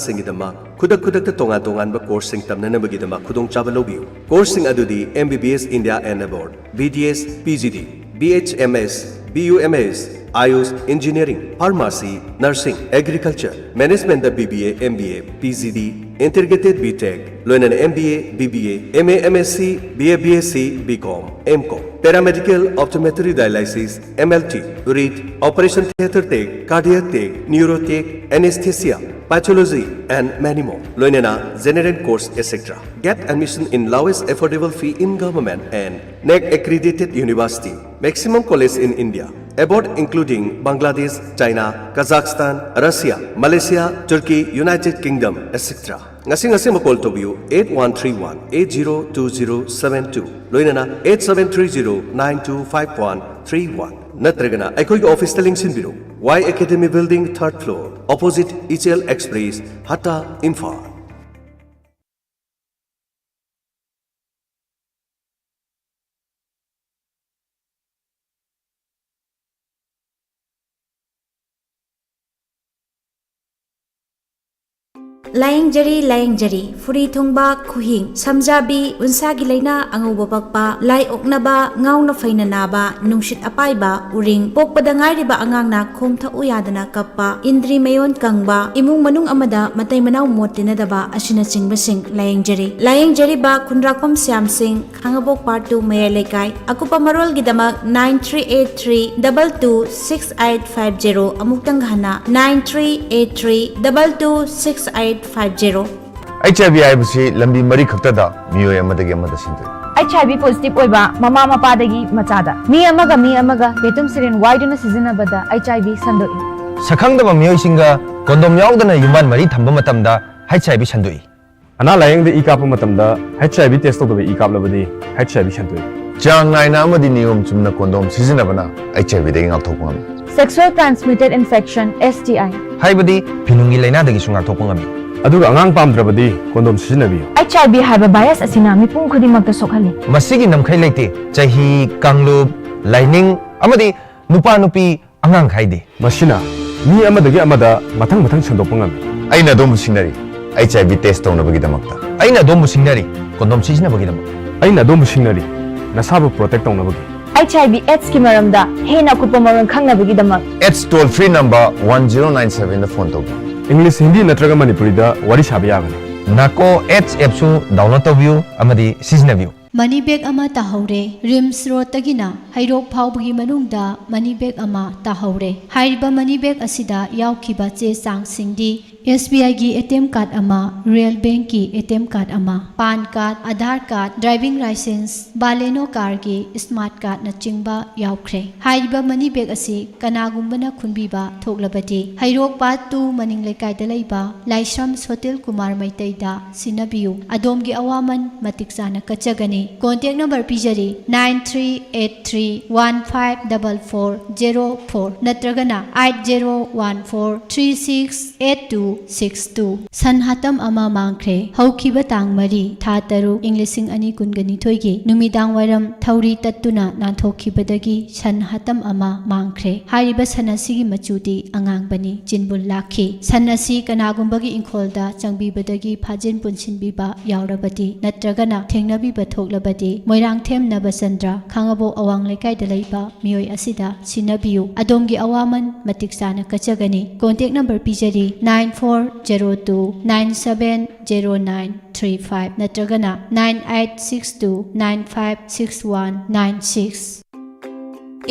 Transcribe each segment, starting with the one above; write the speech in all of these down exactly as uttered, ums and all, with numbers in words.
ꯁꯤꯡꯒꯤꯗꯃꯛ ꯈꯨꯗꯛ ꯈꯨꯗꯛꯇ ꯇꯣꯉꯥꯟ ꯇꯣꯉꯥꯟꯕ ꯀꯣꯔꯁꯁꯤꯡ ꯇꯝꯅꯅꯕꯒꯤꯗꯃꯛ ꯈꯨꯗꯣꯡꯆꯥꯕ ꯂꯧꯕꯤꯌꯨ꯫ ꯀꯣꯔꯁꯁꯤꯡ ꯑꯗꯨꯗꯤ M B B S India and Abroad, B D S, P G D, B H M S, B U M S, Ayush, Engineering, Pharmacy, Nursing, Agriculture, Management B B A, M B A, P G D, Integrated B Tech, ꯂꯣꯏꯅꯅ M B A, B B A, M A, M Sc, B A, B Sc, B Com, M Com, Paramedical, Optometry Dialysis, M L T, Read, Operation Theatre Tech, Cardiac Tech, Neurotech, Anesthesia, Pathology, and many more. ꯂꯣꯏꯅꯅ General Course, et cetera. Get admission in lowest affordable fee in government and NAAC accredited university. Maximum college in India. Abroad including Bangladesh, China, Kazakhstan, Russia, Malaysia, Turkey, United Kingdom, et cetera. ꯉꯁꯤ ꯉꯁꯤꯃꯛ call ꯇꯧꯕꯤꯌꯨ eight one three one eight zero two zero seven two, ꯂꯣꯏꯅꯅ eight seven three zero nine two five one three one, ꯅꯠꯇ꯭ꯔꯒꯅ ꯑꯩꯈꯣꯏꯒꯤ office ꯇ ꯂꯦꯡꯁꯤꯟꯕꯤꯔꯨ, Y Academy Building, third floor, opposite Ichel Express, ꯍꯠꯇꯥ, ꯏꯝꯐꯥꯜ꯫ ꯂꯥꯌꯦꯡꯖꯔꯤ, ꯂꯥꯌꯦꯡꯖꯔꯤ꯫ ꯐꯨꯔꯤ ꯊꯨꯡꯕ, ꯈꯨꯍꯤꯡ, ꯁꯝꯖꯥꯕꯤ, ꯎꯟꯁꯥꯒꯤ ꯂꯥꯏꯅꯥ, ꯑꯉꯧꯕ ꯄꯛꯄ, ꯂꯥꯏ ꯑꯣꯛꯅꯕ, ꯉꯥꯎꯅ ꯐꯩꯅ ꯅꯥꯕ, ꯅꯨꯡꯁꯤꯠ ꯑꯄꯥꯏꯕ, ꯎꯔꯤꯡ, ꯄꯣꯛꯄꯗ ꯉꯥꯏꯔꯤꯕ ꯑꯉꯥꯡꯅ ꯈꯣꯡ ꯊꯛꯎ ꯌꯥꯗꯅ ꯀꯞꯄ, ꯏꯟꯗ꯭ꯔꯤ ꯃꯌꯣꯟ ꯀꯪꯕ, ꯏꯃꯨꯡ ꯃꯅꯨꯡ ꯑꯃꯗ ꯃꯇꯩ ꯃꯅꯥꯎ ꯃꯣꯠ ꯇꯤꯟꯅꯗꯕ ꯑꯁꯤꯅꯆꯤꯡꯕꯁꯤꯡ ꯂꯥꯌꯦꯡꯖꯔꯤ꯫ ꯂꯥꯌꯦꯡꯖꯔꯤꯕ ꯈꯨꯟꯗ꯭ꯔꯥꯛꯄꯝ ꯁ꯭ꯌꯥꯝ ꯁꯤꯡ, ꯈꯥꯉꯕꯣꯛ part two, ꯃꯌꯥꯏ ꯂꯩꯀꯥꯏ꯫ ꯑꯀꯨꯞꯄ ꯃꯔꯣꯜꯒꯤꯗꯃꯛ nine three eight three double two six eight five zero, ꯑꯃꯨꯛꯇꯪ ꯍꯟꯅ, nine three eight three double two six eight five zero꯫ H I V ꯍꯥꯏꯕꯁꯤ ꯂꯝꯕꯤ ꯃꯔꯤ ꯈꯛꯇꯗ ꯃꯤꯑꯣꯏ ꯑꯃꯗꯒꯤ ꯑꯃꯗ ꯁꯟꯗꯣꯛꯏ꯫ H I V positive ꯑꯣꯏꯕ ꯃꯃꯥ ꯃꯄꯥꯗꯒꯤ ꯃꯆꯥꯗ, ꯃꯤ ꯑꯃꯒ ꯃꯤ ꯑꯃꯒ ꯌꯦꯇꯨꯝ ꯁꯤꯔꯤꯟ ꯋꯥꯏꯗꯨꯅ ꯁꯤꯖꯤꯟꯅꯕꯗ H I V ꯁꯟꯗꯣꯛꯏ꯫ ꯁꯛꯈꯪꯗꯕ ꯃꯤꯑꯣꯏꯁꯤꯡꯒ condom ꯌꯥꯎꯗꯅ ꯌꯨꯝꯕꯥꯟ ꯃꯔꯤ ꯊꯝꯕ ꯃꯇꯝꯗ H I V ꯁꯟꯗꯣꯛꯏ꯫ ꯑꯅꯥ ꯂꯥꯌꯦꯡꯗ ꯏ ꯀꯥꯞꯄ ꯃꯇꯝꯗ H I V test ꯇꯧꯗꯕ ꯏ ꯀꯥꯞꯂꯕꯗꯤ H I V ꯁꯟꯗꯣꯛꯏ꯫ ꯆꯥꯡ ꯅꯥꯏꯅ ꯑꯃꯗꯤ ꯅꯤꯌꯣꯝ ꯆꯨꯝꯅ condom ꯁꯤꯖꯤꯟꯅꯕꯅ H I V ꯗꯒꯤ ꯉꯥꯛꯊꯣꯛꯄ ꯉꯝꯃꯤ꯫ Sexual transmitted infection, S T I, ꯍꯥꯏꯕꯗꯤ ꯐꯤꯅꯨꯡꯒꯤ ꯂꯥꯏꯅꯥꯗꯒꯤꯁꯨ ꯉꯥꯛꯊꯣꯛꯄ ꯉꯝꯃꯤ꯫ ꯑꯗꯨꯒ ꯑꯉꯥꯡ ꯄꯥꯝꯗ꯭ꯔꯕꯗꯤ condom ꯁꯤꯖꯤꯟꯅꯕꯤꯌꯨ꯫ H I V ꯍꯥꯏꯕ virus ꯑꯁꯤꯅ ꯃꯤꯄꯨꯝ ꯈꯨꯗꯤꯡꯃꯛꯇ ꯁꯣꯛꯍꯜꯂꯤ꯫ ꯃꯁꯤꯒꯤ ꯅꯝꯈꯩ ꯂꯩꯇꯦ꯫ ꯆꯍꯤ, ꯀꯥꯡꯂꯨꯞ, ꯂꯥꯏꯅꯤꯡ ꯑꯃꯗꯤ ꯅꯨꯄꯥ ꯅꯨꯄꯤ ꯑꯉꯥꯡ ꯈꯥꯏꯗꯦ꯫ ꯃꯁꯤꯅ ꯃꯤ ꯑꯃꯗꯒꯤ ꯑꯃꯗ ꯃꯊꯪ ꯃꯊꯪ ꯁꯟꯗꯣꯛꯄ ꯉꯝꯃꯤ꯫ ꯑꯩꯅ ꯑꯗꯣꯝꯕꯨ ꯁꯤꯡꯅꯔꯤ, ꯑꯩꯆ ꯑꯥꯏ ꯚꯤ ꯇꯦꯁ ꯇꯧꯅꯕꯒꯤꯗꯃꯛꯇ꯫ ꯑꯩꯅ ꯑꯗꯣꯝꯕꯨ ꯁꯤꯡꯅꯔꯤ, ꯀꯣꯟꯗꯣꯝ ꯁꯤꯖꯤꯟꯅꯕꯒꯤꯗꯃꯛ꯫ ꯑꯩꯅ ꯑꯗꯣꯝꯕꯨ ꯁꯤꯡꯅꯔꯤ, ꯅꯁꯥꯕꯨ ꯄ꯭ꯔꯣꯇꯦꯛ ꯇꯧꯅꯕꯒꯤ꯫ ꯑꯩꯆ ꯑꯥꯏ ꯚꯤ ꯑꯦꯗꯁꯀꯤ ꯃꯔꯝꯗ ꯍꯦꯟꯅ ꯑꯀꯨꯞꯄ ꯃꯔꯣꯜ ꯈꯪꯅꯕꯒꯤꯗꯃꯛ꯫ AIDS toll free number one zero nine ꯁꯚꯦꯟꯗ ꯐꯣꯟ ꯇꯧꯕꯤꯌꯨ꯫ ꯏꯪꯂꯤꯁ, ꯍꯤꯟꯗꯤ ꯅꯠꯇ꯭ꯔꯒ ꯃꯅꯤꯄꯨꯔꯤꯗ ꯋꯥꯔꯤ ꯁꯥꯕ ꯌꯥꯒꯅꯤ꯫ ꯅꯥꯀꯣ ꯑꯦꯗꯁ ꯑꯦꯞꯁꯨ ꯗꯥꯎꯟꯂꯣꯗ ꯇꯧꯕꯤꯌꯨ ꯑꯃꯗꯤ ꯁꯤꯖꯤꯟꯅꯕꯤꯌꯨ꯫ ꯃꯅꯤ ꯕꯦꯒ ꯑꯃ ꯇꯥꯍꯧꯔꯦ꯫ ꯔꯤꯝꯁ ꯔꯣꯗꯇꯒꯤꯅ ꯍꯩꯔꯣꯛ ꯐꯥꯎꯕꯒꯤ ꯃꯅꯨꯡꯗ ꯃꯅꯤ ꯕꯦꯒ ꯑꯃ ꯇꯥꯍꯧꯔꯦ꯫ ꯍꯥꯏꯔꯤꯕ ꯃꯅꯤ ꯕꯦꯒ ꯑꯁꯤꯗ ꯌꯥꯎꯈꯤꯕ ꯆꯦ ꯆꯥꯡꯁꯤꯡꯗꯤ ꯑꯦꯁ ꯕꯤ ꯑꯥꯏꯒꯤ ꯑꯦ ꯇꯤ ꯑꯦꯝ ꯀꯥꯔꯗ ꯑꯃ, ꯔꯨꯔꯦꯜ ꯕꯦꯡꯛꯀꯤ ꯑꯦ ꯇꯤ ꯑꯦꯝ ꯀꯥꯔꯗ ꯑꯃ, PAN card, Aadhaar card, driving licence, ꯕꯥꯂꯦꯅꯣ ꯀꯥꯔꯒꯤ ꯁ꯭ꯃꯥꯔꯠ ꯀꯥꯔꯗꯅꯆꯤꯡꯕ ꯌꯥꯎꯈ꯭ꯔꯦ꯫ ꯍꯥꯏꯔꯤꯕ ꯃꯅꯤ ꯕꯦꯒ ꯑꯁꯤ ꯀꯅꯥꯒꯨꯝꯕꯅ ꯈꯨꯟꯕꯤꯕ ꯊꯣꯛꯂꯕꯗꯤ ꯍꯩꯔꯣꯛ ꯄꯥꯠ ꯇꯨ ꯃꯅꯤꯡ ꯂꯩꯀꯥꯏꯗ ꯂꯩꯕ ꯂꯥꯏꯁ꯭ꯔꯝ ꯁꯣꯇꯤꯜ ꯀꯨꯃꯥꯔ ꯃꯩꯇꯩꯗ ꯁꯤꯟꯅꯕꯤꯌꯨ꯫ ꯑꯗꯣꯝꯒꯤ ꯑꯋꯥꯃꯟ ꯃꯇꯤꯛ ꯆꯥꯅ ꯀꯠꯆꯒꯅꯤ꯫ ꯀꯣꯟꯇꯦꯛ ꯅꯝꯕꯔ ꯄꯤꯖꯔꯤ, nine three eight three one five double four zero four ꯅꯠꯇ꯭ꯔꯒꯅ eight zero one four three six eight two six two. ꯁꯟ ꯍꯥꯇꯝ ꯑꯃ ꯃꯥꯡꯈ꯭ꯔꯦ꯫ ꯍꯧꯈꯤꯕ ꯇꯥꯡ ꯃꯔꯤ, ꯊꯥ ꯇꯔꯨꯛ, ꯏꯪ ꯂꯤꯁꯤꯡ ꯑꯅꯤ ꯀꯨꯟꯒ ꯅꯤꯊꯣꯏꯒꯤ ꯅꯨꯃꯤꯗꯥꯡ ꯋꯥꯏꯔꯝ ꯊꯧꯔꯤ ꯇꯠꯇꯨꯅ ꯅꯥꯟꯊꯣꯛꯈꯤꯕꯗꯒꯤ ꯁꯟ ꯍꯥꯇꯝ ꯑꯃ ꯃꯥꯡꯈ꯭ꯔꯦ꯫ ꯍꯥꯏꯔꯤꯕ ꯁꯟ ꯑꯁꯤꯒꯤ ꯃꯆꯨꯗꯤ ꯑꯉꯥꯡꯕꯅꯤ꯫ ꯆꯤꯟꯕꯨꯜ ꯂꯥꯛꯈꯤ꯫ ꯁꯟ ꯑꯁꯤ ꯀꯅꯥꯒꯨꯝꯕꯒꯤ ꯏꯪꯈꯣꯜꯗ ꯆꯪꯕꯤꯕꯗꯒꯤ ꯐꯥꯖꯤꯟ ꯄꯨꯟꯁꯤꯟꯕꯤꯕ ꯌꯥꯎꯔꯕꯗꯤ ꯅꯠꯇ꯭ꯔꯒꯅ ꯊꯦꯡꯅꯕꯤꯕ ꯊꯣꯛꯂꯕꯗꯤ ꯃꯣꯏꯔꯥꯡꯊꯦꯝ ꯅꯕꯆꯟꯗ꯭ꯔ, ꯈꯥꯉꯕꯣꯛ ꯑꯋꯥꯡ ꯂꯩꯀꯥꯏꯗ ꯂꯩꯕ ꯃꯤꯑꯣꯏ ꯑꯁꯤꯗ ꯁꯤꯟꯅꯕꯤꯌꯨ꯫ ꯑꯗꯣꯝꯒꯤ ꯑꯋꯥꯃꯟ ꯃꯇꯤꯛ ꯆꯥꯅ ꯀꯠꯆꯒꯅꯤ꯫ ꯀꯣꯟꯇꯦꯛ ꯅꯝꯕꯔ ꯄꯤꯖꯔꯤ, nine four zero two nine seven zero nine three five ꯅꯠꯇ꯭ꯔꯒꯅ nine eight six two nine five six one nine six.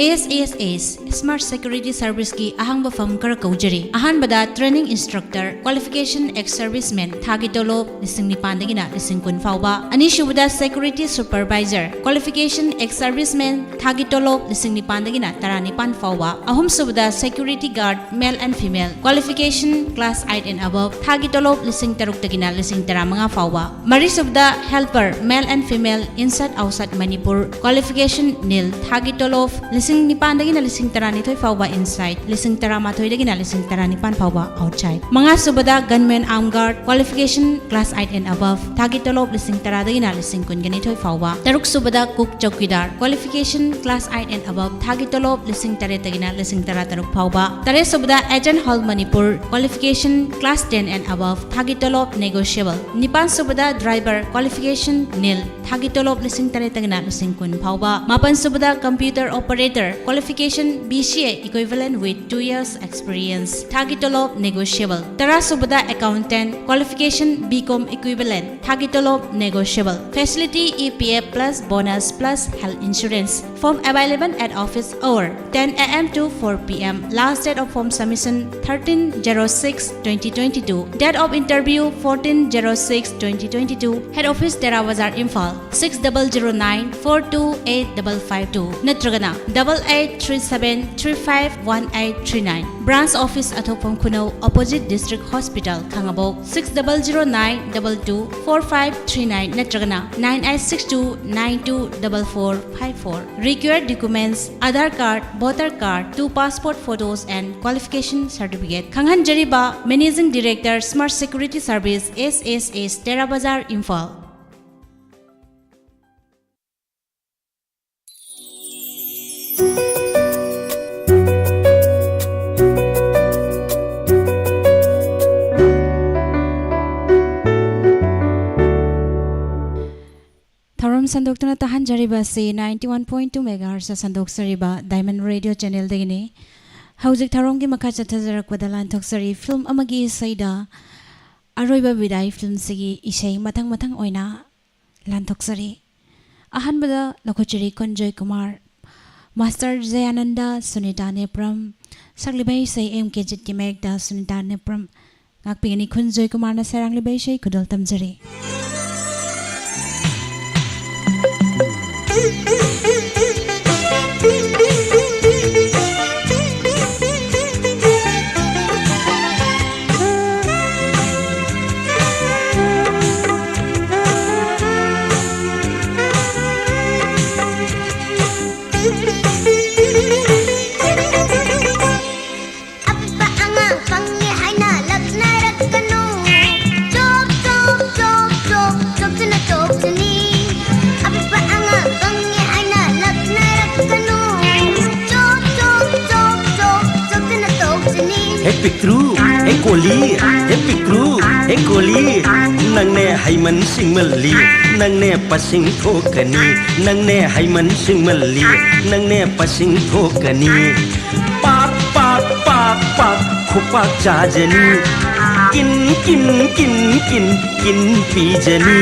S S S Smart Security Serviceꯀꯤ ꯑꯍꯥꯡꯕ ꯐꯝ ꯈꯔ ꯀꯧꯖꯔꯤ꯫ ꯑꯍꯥꯟꯕꯗ training instructor, qualification ex serviceman, ꯊꯥꯒꯤ ꯇꯣꯂꯣꯞ ꯂꯤꯁꯤꯡ ꯅꯤꯄꯥꯟꯗꯒꯤꯅ ꯂꯤꯁꯤꯡ ꯀꯨꯟ ꯐꯥꯎꯕ꯫ ꯑꯅꯤꯁꯨꯕꯗ security supervisor, qualification ex serviceman, ꯊꯥꯒꯤ ꯇꯣꯂꯣꯞ ꯂꯤꯁꯤꯡ ꯅꯤꯄꯥꯟꯗꯒꯤꯅ ꯇꯔꯥꯅꯤꯄꯥꯟ ꯐꯥꯎꯕ꯫ ꯑꯍꯨꯝꯁꯨꯕꯗ security guard, male and female, qualification class eight and above, ꯊꯥꯒꯤ ꯇꯣꯂꯣꯞ ꯂꯤꯁꯤꯡ ꯇꯔꯨꯛꯇꯒꯤꯅ ꯂꯤꯁꯤꯡ ꯇꯔꯥꯃꯉꯥ ꯐꯥꯎꯕ꯫ ꯃꯔꯤꯁꯨꯕꯗ helper, male and female, inside outside Manipur, qualification nil, ꯊꯥꯒꯤ ꯇꯣꯂꯣꯞ ꯂꯤꯁꯤꯡ ꯅꯤꯄꯥꯟꯗꯒꯤꯅ ꯂꯤꯁꯤꯡ ꯇꯔꯥꯅꯤꯊꯣꯏ ꯐꯥꯎꯕ inside, ꯂꯤꯁꯤꯡ ꯇꯔꯥꯃꯥꯊꯣꯏꯗꯒꯤꯅ ꯂꯤꯁꯤꯡ ꯇꯔꯥꯅꯤꯄꯥꯟ ꯐꯥꯎꯕ outside. ꯃꯉꯥ ꯁꯨꯕꯗ gunmen armed guard, qualification class eight and above, ꯊꯥꯒꯤ ꯇꯣꯂꯣꯞ ꯂꯤꯁꯤꯡ ꯇꯔꯥꯗꯒꯤꯅ ꯂꯤꯁꯤꯡ ꯀꯨꯟꯒ ꯅꯤꯊꯣꯏ ꯐꯥꯎꯕ. ꯇꯔꯨꯛ ꯁꯨꯕꯗ cook chowkidar, qualification class eight and above, ꯊꯥꯒꯤ ꯇꯣꯂꯣꯞ ꯂꯤꯁꯤꯡ ꯇꯔꯦꯠꯇꯒꯤꯅ ꯂꯤꯁꯤꯡ ꯇꯔꯥ ꯇꯔꯨꯛ ꯐꯥꯎꯕ. ꯇꯔꯦꯠ ꯁꯨꯕꯗ agent Hall Manipur, qualification class ten and above, ꯊꯥꯒꯤ ꯇꯣꯂꯣꯞ negotiable. ꯅꯤꯄꯥꯟ ꯁꯨꯕꯗ driver, qualification nil, ꯊꯥꯒꯤ ꯇꯣꯂꯣꯞ ꯂꯤꯁꯤꯡ ꯇꯔꯦꯠꯇꯒꯤꯅ ꯂꯤꯁꯤꯡ ꯀꯨꯟ ꯐꯥꯎꯕ. ꯃꯥꯄꯟ ꯁꯨꯕꯗ computer operator, qualification B C A equivalent with two years experience, ꯊꯥꯒꯤ ꯇꯣꯂꯣꯞ negotiable. ꯇꯔꯥ ꯁꯨꯕꯗ accountant, qualification B Com equivalent, ꯊꯥꯒꯤ ꯇꯣꯂꯣꯞ negotiable. Facility E P F plus bonus plus health insurance. Form available at office hour ten A M to four P M. Last date of form submission thirteen zero six twenty twenty-two. Date of interview fourteen zero six twenty twenty-two. Head office Tera Bazar, Imphal, six double zero nine four two eight double five two ꯅꯠꯇ꯭ꯔꯒꯅ double eight three seven three five one eight three nine. Branch office Athokpham Khunou, opposite District Hospital, Khangabok, six double zero nine double two four five three nine ꯅꯠꯇ꯭ꯔꯒꯅ nine eight six two nine two double four five four. Required documents: Aadhaar card, voter card, two passport photos and qualification certificate. ꯈꯪꯍꯟꯖꯔꯤꯕ Managing Director, Smart Security Service, S S S, Tera Bazar, Imphal. ꯊꯧꯔꯝ ꯁꯟꯗꯣꯛꯇꯨꯅ ꯇꯥꯍꯟꯖꯔꯤꯕ ꯑꯁꯤ ninety one point two megahertz ꯁꯟꯗꯣꯛꯆꯔꯤꯕ Diamond Radio Channel ꯗꯒꯤꯅꯤ꯫ ꯍꯧꯖꯤꯛ ꯊꯧꯔꯝꯒꯤ ꯃꯈꯥ ꯆꯠꯊꯖꯔꯛꯄꯗ ꯂꯥꯟꯊꯣꯛꯆꯔꯤ꯫ Film ꯑꯃꯒꯤ ꯏꯁꯩꯗ ꯑꯔꯣꯏꯕ ꯕꯤꯗꯥꯏ film ꯁꯤꯒꯤ ꯏꯁꯩ ꯃꯊꯪ ꯃꯊꯪ ꯑꯣꯏꯅ ꯂꯥꯟꯊꯣꯛꯆꯔꯤ꯫ ꯑꯍꯥꯟꯕꯗ ꯂꯧꯈꯠꯆꯔꯤ ꯈꯨꯟꯖꯣꯏ ꯀꯨꯃꯥꯔ, Master ꯖꯌꯥꯅꯟꯗ, ꯁꯨꯅꯤꯇꯥ ꯅꯦꯄ꯭ꯔꯝ, ꯁꯛꯂꯤꯕ ꯏꯁꯩ ꯑꯦꯝ ꯀꯦ ꯖꯤꯠꯀꯤ ꯃꯌꯦꯛꯇ ꯁꯨꯅꯤꯇꯥ ꯅꯦꯄ꯭ꯔꯝ ꯉꯥꯛꯄꯤꯒꯅꯤ꯫ ꯈꯨꯟꯖꯣꯏ ꯀꯨꯃꯥꯔꯅ ꯁꯩꯔꯥꯡꯂꯤꯕ ꯏꯁꯩ ꯈꯨꯗꯣꯜ ꯇꯝꯖꯔꯤ꯫ ꯄꯤꯛꯇ꯭ꯔꯨ, ꯍꯦ ꯀꯣꯂꯤ, ꯍꯦ ꯄꯤꯛꯇ꯭ꯔꯨ, ꯍꯦ ꯀꯣꯂꯤ, ꯅꯪꯅꯦ ꯍꯩꯃꯟ ꯁꯤꯡꯃꯜꯂꯤ, ꯅꯪꯅꯦ ꯄꯁꯤꯡ ꯊꯣꯛꯀꯅꯤ, ꯅꯪꯅꯦ ꯍꯩꯃꯟ ꯁꯤꯡꯃꯜꯂꯤ, ꯅꯪꯅꯦ ꯄꯁꯤꯡ ꯊꯣꯛꯀꯅꯤ꯫ ꯄꯥꯛ ꯄꯥꯛ ꯄꯥꯛ ꯄꯥꯛ ꯈꯨꯄꯥꯛ ꯆꯥꯖꯅꯤ꯫ ꯀꯤꯟ ꯀꯤꯟ ꯀꯤꯟ ꯀꯤꯟ ꯀꯤꯟ ꯄꯤꯖꯅꯤ꯫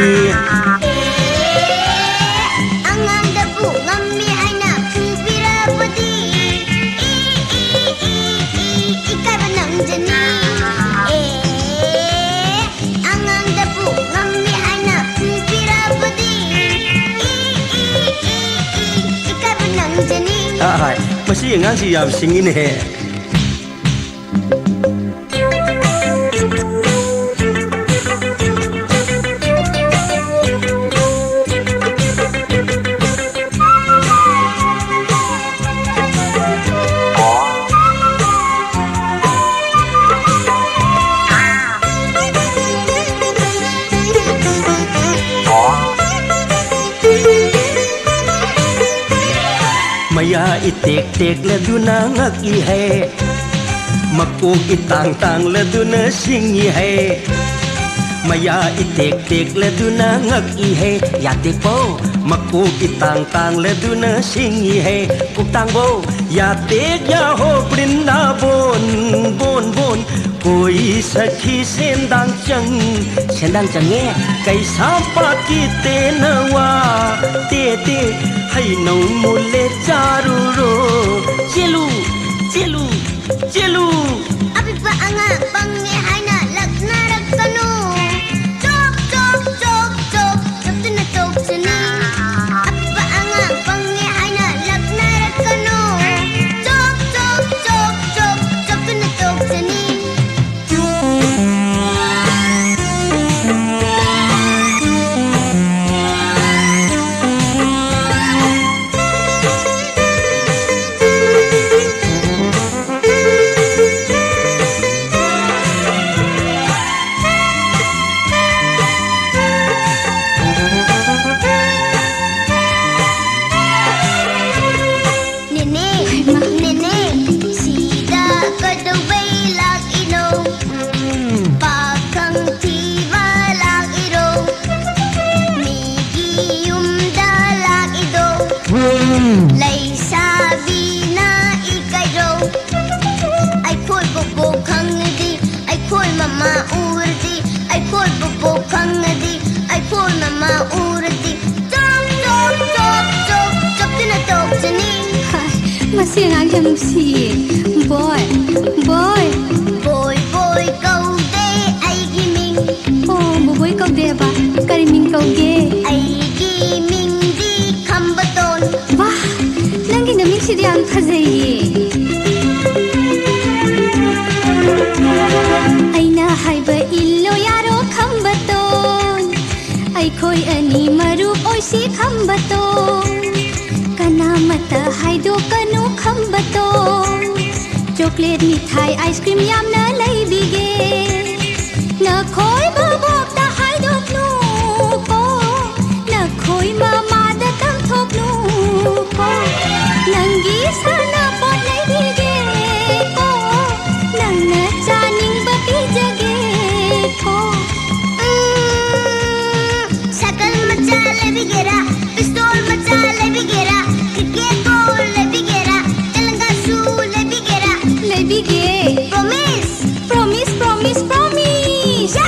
ꯑꯉꯥꯡꯗꯕꯨ ꯉꯝꯃꯤ ꯍꯥꯏꯅ ꯐꯨꯕꯤꯔꯕꯗꯤ ꯏ, ꯏ, ꯏ, ꯏ, ꯏꯀꯥꯏꯕ ꯅꯪꯖꯅꯤ꯫ ꯑꯦ, ꯑꯉꯥꯡꯗꯕꯨ ꯉꯝꯃꯤ ꯍꯥꯏꯅ ꯐꯨꯕꯤꯔꯕꯗꯤ ꯏ, ꯏ, ꯏ, ꯏ, ꯏꯀꯥꯏꯕ ꯅꯪꯖꯅꯤ꯫ ꯑꯍꯥꯏ, ꯃꯁꯤ ꯑꯉꯥꯡꯁꯤ ꯌꯥꯝ ꯁꯤꯡꯉꯤꯅꯦꯍꯦ꯫ ꯃꯌꯥ ꯏꯇꯦꯛ ꯇꯦꯛꯂꯗꯨꯅ ꯉꯛꯏ ꯍꯦ, ꯃꯀꯣꯛ ꯏꯇꯥꯡ ꯇꯥꯡꯂꯗꯨꯅ ꯁꯤꯡꯏ ꯍꯦ꯫ ꯃꯌꯥ ꯏꯇꯦꯛ ꯇꯦꯛꯂꯗꯨꯅ ꯉꯛꯏ ꯍꯦ, ꯌꯥꯇꯦꯛꯄꯧ ꯃꯀꯣꯛ ꯏꯇꯥꯡ ꯇꯥꯡꯂꯗꯨꯅ ꯁꯤꯡꯏ ꯍꯦ꯫ ꯀꯣꯛꯇꯥꯡꯕꯧ ꯌꯥꯇꯦꯛ ꯌꯥꯍꯣ ꯕ꯭ꯔꯤꯟꯗꯥꯕꯣꯟ, ꯕꯣꯟ ꯕꯣꯟ꯫ ꯀꯣꯏ ꯁꯈꯤ ꯁꯦꯟꯗꯥꯡ ꯆꯪ, ꯁꯦꯟꯗꯥꯡ ꯆꯪꯉꯦ꯫ ꯀꯩꯁꯥꯝꯄꯥꯠꯀꯤ ꯇꯦꯅꯋꯥ, ꯇꯦ ꯇꯦ꯫ ꯍꯩꯅꯧ ꯃꯨꯜꯂꯦ ꯆꯥꯔꯨꯔꯣ꯫ ꯆꯦꯜꯂꯨ, ꯆꯦꯜꯂꯨ, ꯆꯦꯜꯂꯨ꯫ ꯑꯄꯤꯛꯄ ꯑꯉꯥꯡ ꯄꯪꯉꯦ ꯍꯥꯏꯅ ꯂꯛꯅꯔꯛꯀꯅꯨ꯫ ꯆꯣꯞ, ꯆꯣꯞ, ꯆꯣꯞ, ꯆꯣꯞ, ꯆꯣꯞꯇꯨꯅ ꯇꯣꯛꯆꯅꯤ꯫ ꯑꯄꯤꯛꯄ ꯑꯉꯥꯡ ꯄꯪꯉꯦ ꯍꯥꯏꯅ ꯂꯛꯅꯔꯛꯀꯅꯨ꯫ ꯆꯣꯞ, ꯆꯣꯞ, ꯆꯣꯞ, ꯆꯣꯞ, ꯆꯣꯞꯇꯨꯅ ꯇꯣꯛꯆꯅꯤ꯫ ꯑꯉꯥꯡꯁꯦ ꯌꯥꯝ ꯅꯨꯡꯁꯤꯌꯦ꯫ ꯕꯣꯏ, ꯕꯣꯏ꯫ ꯕꯣꯏ, ꯕꯣꯏ ꯀꯧꯗꯦ ꯑꯩꯒꯤ ꯃꯤꯡ꯫ ꯑꯣ, ꯕꯣꯕꯣꯏ ꯀꯧꯗꯦꯕ꯫ ꯀꯔꯤ ꯃꯤꯡ ꯀꯧꯒꯦ? ꯑꯩꯒꯤ ꯃꯤꯡꯗꯤ ꯈꯝꯕꯇꯣꯟ꯫ ꯋꯥ, ꯅꯪꯒꯤ ꯅꯃꯤꯡꯁꯤꯗꯤ ꯌꯥꯝ ꯐꯖꯩꯌꯦ꯫ ꯑꯩꯅ ꯍꯥꯏꯕ ꯏꯜꯂꯣ ꯌꯥꯔꯣ ꯈꯝꯕꯇꯣꯟ꯫ ꯑꯩꯈꯣꯏ ꯑꯅꯤ ꯃꯔꯨꯞ ꯑꯣꯏꯁꯤ ꯈꯝꯕꯇꯣꯟ꯫ ꯀꯅꯥꯃꯠꯇ ꯍꯥꯏꯗꯣꯛꯀꯅꯨ ꯈꯝꯕꯇꯣꯟ꯫ ꯆꯣꯀ꯭ꯂꯦꯠ, ꯃꯤꯊꯥꯏ, ꯑꯥꯏꯁ ꯀ꯭ꯔꯤꯝ ꯌꯥꯝꯅ ꯂꯩꯕꯤꯒꯦ꯫ ꯅꯈꯣꯏ ꯕꯣꯕꯣꯛꯇ ꯍꯥꯏꯗꯣꯛꯅꯨꯀꯣ꯫ ꯅꯈꯣꯏ ꯃꯃꯥꯗ ꯇꯝꯊꯣꯛꯅꯨꯀꯣ꯫ ꯅꯪꯒꯤ ꯁꯥꯟꯅꯄꯣꯠ ꯂꯩꯕꯤꯒꯦꯀꯣ꯫ ꯅꯪꯅ ꯆꯥꯅꯤꯡꯕ ꯄꯤꯖꯒꯦꯀꯣ꯫ ꯎꯝ, ꯁꯥꯏꯀꯜ ꯃꯆꯥ ꯂꯩꯕꯤꯒꯦꯔꯥ? ꯄꯤꯁꯇꯣꯜ ꯃꯆꯥ ꯂꯩꯕꯤꯒꯦꯔꯥ? ꯀ꯭ꯔꯤꯀꯦꯠ ꯕꯣꯜ ꯂꯩꯕꯤꯒꯦꯔꯥ? ꯇꯦꯂꯪꯒꯥꯁꯨ ꯂꯩꯕꯤꯒꯦꯔꯥ? ꯂꯩꯕꯤꯒꯦ꯫ ꯄ꯭ꯔꯣꯃꯤꯁ? Promise, promise, promise. ꯌꯥ!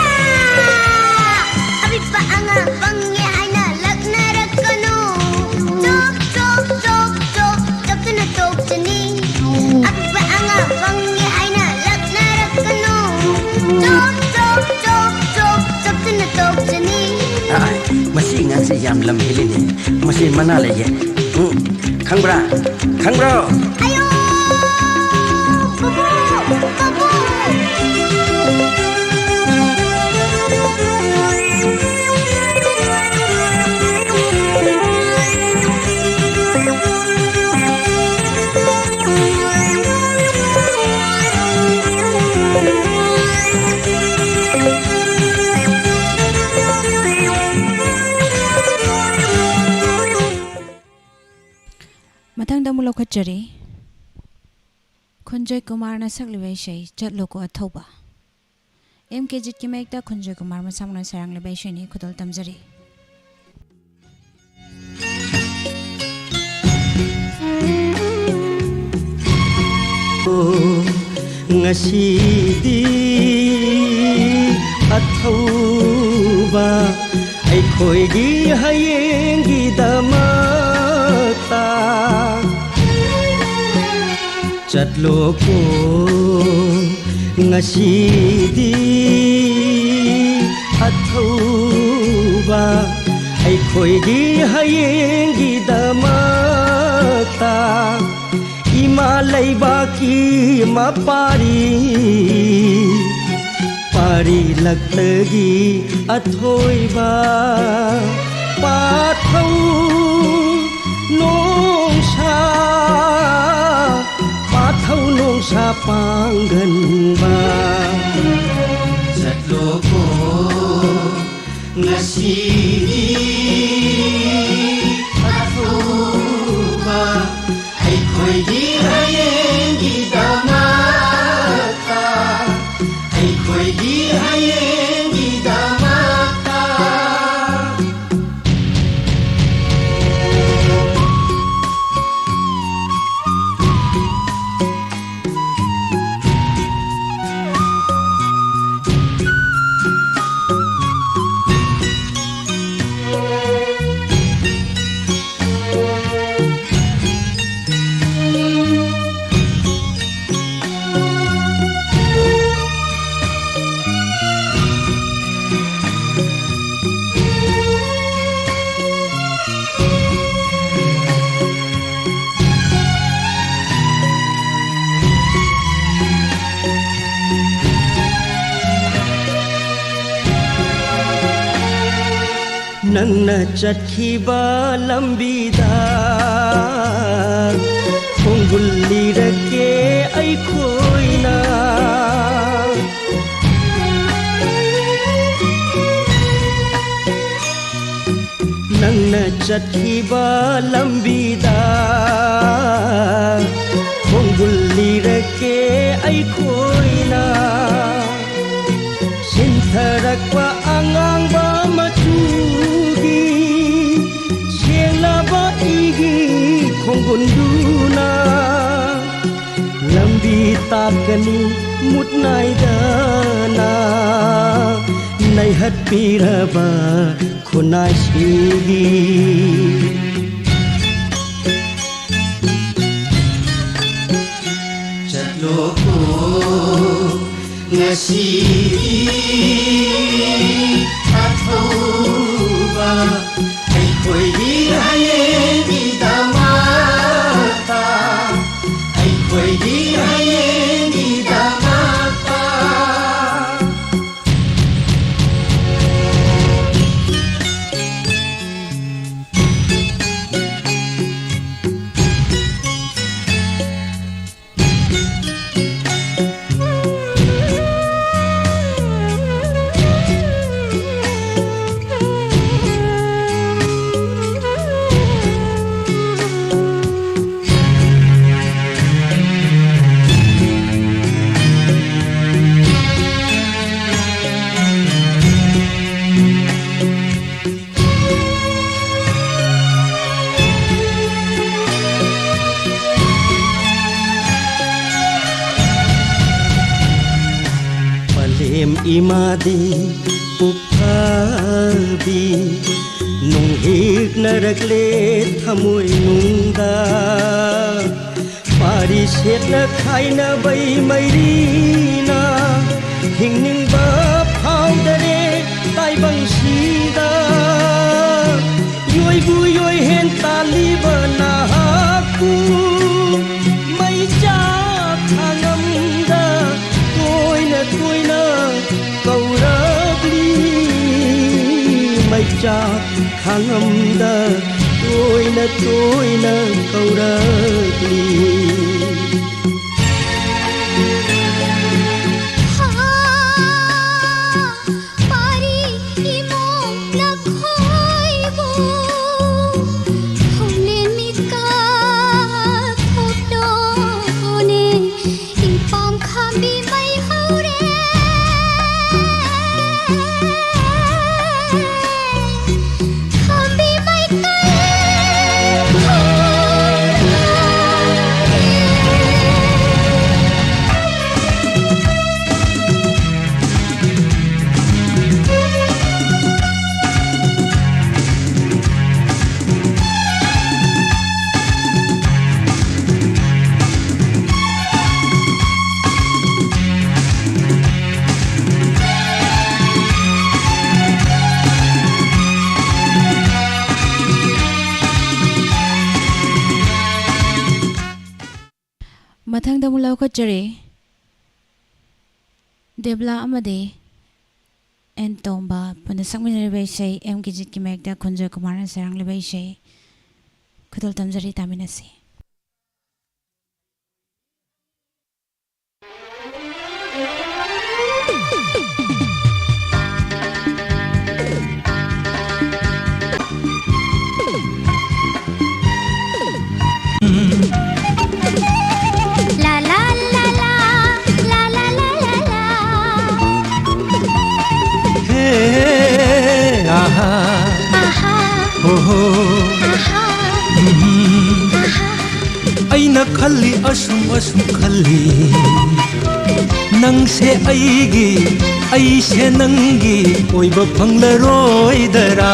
ꯑꯄꯤꯛꯄ ꯑꯉꯥꯡ ꯄꯪꯉꯦ ꯍꯥꯏꯅ ꯂꯛꯅꯔꯛꯀꯅꯨ꯫ ꯆꯣꯛ, ꯆꯣꯛ, ꯆꯣꯛ, ꯆꯣꯛ, ꯆꯣꯛꯇꯨꯅ ꯇꯣꯛꯆꯅꯤ꯫ ꯑꯄꯤꯛꯄ ꯑꯉꯥꯡ ꯄꯪꯉꯦ ꯍꯥꯏꯅ ꯂꯛꯅꯔꯛꯀꯅꯨ꯫ ꯆꯣꯛ, ꯆꯣꯛ, ꯆꯣꯛ, ꯆꯣꯛ, ꯆꯣꯛꯇꯨꯅ ꯇꯣꯛꯆꯅꯤ꯫ ꯑꯥꯏ, ꯃꯁꯤ ꯑꯉꯥꯡꯁꯦ ꯌꯥꯝ ꯂꯝ ꯍꯦꯜꯂꯤꯅꯦ꯫ ꯃꯁꯤ ꯃꯅꯥ ꯂꯩꯒꯦ꯫ ꯎꯝ, ꯈꯪꯕ꯭ꯔꯥ? ꯈꯪꯕ꯭ꯔꯣ? ꯑꯌꯣ! ꯕꯕꯨ! ꯕꯕꯨ! ꯃꯊꯪꯗ ꯑꯃꯨꯛ ꯂꯧꯈꯠꯆꯔꯤ꯫ ꯈꯨꯟꯖꯣꯏ ꯀꯨꯃꯥꯔꯅ ꯁꯛꯂꯤꯕ ꯏꯁꯩ ꯆꯠꯂꯣꯀꯣ ꯑꯊꯧꯕ꯫ ꯑꯦꯝ ꯀꯦ ꯖꯤꯠꯀꯤ ꯃꯥꯌꯦꯛꯇ ꯈꯨꯟꯖꯣꯏ ꯀꯨꯃꯥꯔ ꯃꯁꯥꯃꯛꯅ ꯁꯩꯔꯥꯡꯂꯤꯕ ꯏꯁꯩꯅꯤ, ꯈꯨꯗꯣꯜ ꯇꯝꯖꯔꯤ꯫ ꯉꯁꯤꯗꯤ ꯑꯊꯧꯕ ꯑꯩꯈꯣꯏꯒꯤ ꯍꯌꯦꯡꯒꯤꯗꯃꯛꯇ ꯆꯠꯂꯣꯀꯣ ꯉꯁꯤꯗꯤ ꯑꯊꯧꯕ, ꯑꯩꯈꯣꯏꯒꯤ ꯍꯌꯦꯡꯒꯤꯗꯃꯛꯇ꯫ ꯏꯃꯥ ꯂꯩꯕꯥꯛꯀꯤ ꯃꯄꯥꯔꯤ ꯄꯥꯔꯤꯂꯛꯇꯒꯤ ꯑꯊꯣꯏꯕ ꯄꯥꯊꯧ ꯅꯣꯡꯁꯥ, ꯄꯥꯊꯧ ꯅꯣꯡꯁꯥ ꯄꯥꯡꯒꯟꯕ꯫ ꯆꯠꯂꯣꯀꯣ ꯉꯁꯤꯗꯤ ꯑꯊꯨꯕ, ꯑꯩꯈꯣꯏꯒꯤ ꯍꯌꯦꯡꯒꯤꯗꯃꯛꯇ, ꯑꯩꯈꯣꯏꯒꯤ ꯍꯌꯦꯡꯒꯤꯗꯃꯛꯇ꯫ ꯅꯪꯅ ꯆꯠꯈꯤꯕ ꯂꯝꯕꯤꯗ ꯈꯣꯡꯒꯨꯜ ꯂꯤꯔꯛꯀꯦ ꯑꯩꯈꯣꯏꯅ꯫ ꯅꯪꯅ ꯆꯠꯈꯤꯕ ꯂꯝꯕꯤꯗ ꯈꯣꯡꯒꯨꯜ ꯂꯤꯔꯛꯀꯦ ꯑꯩꯈꯣꯏꯅ꯫ ꯁꯤꯟꯊꯔꯛꯄ ꯑꯉꯥꯡꯕ ꯃꯆꯨꯒꯤ ꯁꯦꯡꯂꯕ ꯏꯒꯤ ꯈꯣꯡꯒꯨꯜꯗꯨꯅ ꯂꯝꯕꯤ ꯇꯥꯛꯀꯅꯤ ꯃꯨꯠ ꯅꯥꯏꯗꯅ ꯅꯩꯍꯠꯄꯤꯔꯕ ꯈꯨꯟꯅꯥꯏꯁꯤꯒꯤ꯫ ꯉꯁꯤꯗꯤ ꯑꯊꯧꯕ ꯑꯩꯈꯣꯏꯒꯤ ꯍꯌꯦꯡꯒꯤꯗꯃꯛꯇ, ꯑꯩꯈꯣꯏꯒꯤ ꯍꯌꯦꯡꯒꯤꯗꯃꯛꯇ꯫ ꯄꯂꯦꯝ ꯏꯃꯥꯗꯤ ꯄꯨꯛꯐꯕꯤ, ꯅꯨꯡꯍꯤꯛꯅꯔꯛꯂꯦ ꯊꯃꯣꯏꯅꯨꯡꯗ꯫ ꯄꯥꯔꯤ ꯁꯦꯠꯅ ꯈꯥꯏꯅꯕꯩ ꯃꯩꯔꯤꯅ ꯍꯤꯡꯅꯤꯡꯕ ꯐꯥꯎꯗꯔꯦ ꯇꯥꯏꯕꯪꯁꯤꯗ꯫ ꯌꯣꯏꯕꯨ ꯌꯣꯏꯍꯦꯟ ꯇꯥꯜꯂꯤꯕ ꯅꯍꯥꯛꯄꯨ ꯃꯩꯆꯥꯛ ꯈꯥꯡꯉꯝꯗ ꯇꯣꯏꯅ ꯇꯣꯏꯅ ꯀꯧꯔꯛꯂꯤ꯫ ꯃꯩꯆꯥꯛ ꯈꯥꯡꯉꯝꯗ ꯇꯣꯏꯅ ꯇꯣꯏꯅ ꯀꯧꯔꯛꯂꯤ꯫ ꯍꯥ, ꯄꯥꯔꯤ ꯏꯃꯣꯝ ꯂꯈꯣꯏꯕꯨ ꯍꯧꯂꯦꯟ ꯃꯤꯀꯞ ꯊꯣꯛꯂꯣꯅꯦ꯫ ꯏꯄꯥꯝ ꯈꯥꯝꯕꯤ ꯃꯩ ꯍꯧꯔꯦ꯫ ꯈꯥꯝꯕꯤ ꯃꯩ ꯀꯩ ꯍꯧꯔꯦ꯫ ꯃꯊꯪꯗ ꯑꯃꯨꯛ ꯂꯧꯈꯠꯆꯔꯤ꯫ ꯗꯦꯕꯂꯥ ꯑꯃꯗꯤ ꯑꯦꯟ ꯇꯣꯝꯕ ꯄꯨꯟꯅ ꯁꯛꯃꯤꯟꯅꯔꯤꯕ ꯏꯁꯩ ꯑꯦꯝ ꯀꯤꯖꯤꯠꯀꯤ ꯃꯥꯌꯦꯛꯇ ꯈꯨꯟꯖꯣꯏ ꯀꯨꯃꯥꯔꯅ ꯁꯩꯔꯥꯡꯂꯤꯕ ꯏꯁꯩ ꯈꯨꯗꯣꯜ ꯇꯝꯖꯔꯤ, ꯇꯥꯃꯤꯟꯅꯁꯤ꯫ La la la la, la la la la la. Hey, aha, aha, ho ho, aha, mhm, aha. ꯑꯩꯅ ꯈꯜꯂꯤ ꯑꯁꯨꯝ ꯑꯁꯨꯝ ꯈꯜꯂꯤ, ꯅꯪꯁꯦ ꯑꯩꯒꯤ, ꯑꯩꯁꯦ ꯅꯪꯒꯤ ꯑꯣꯏꯕ ꯐꯪꯂꯔꯣꯏꯗꯔꯥ?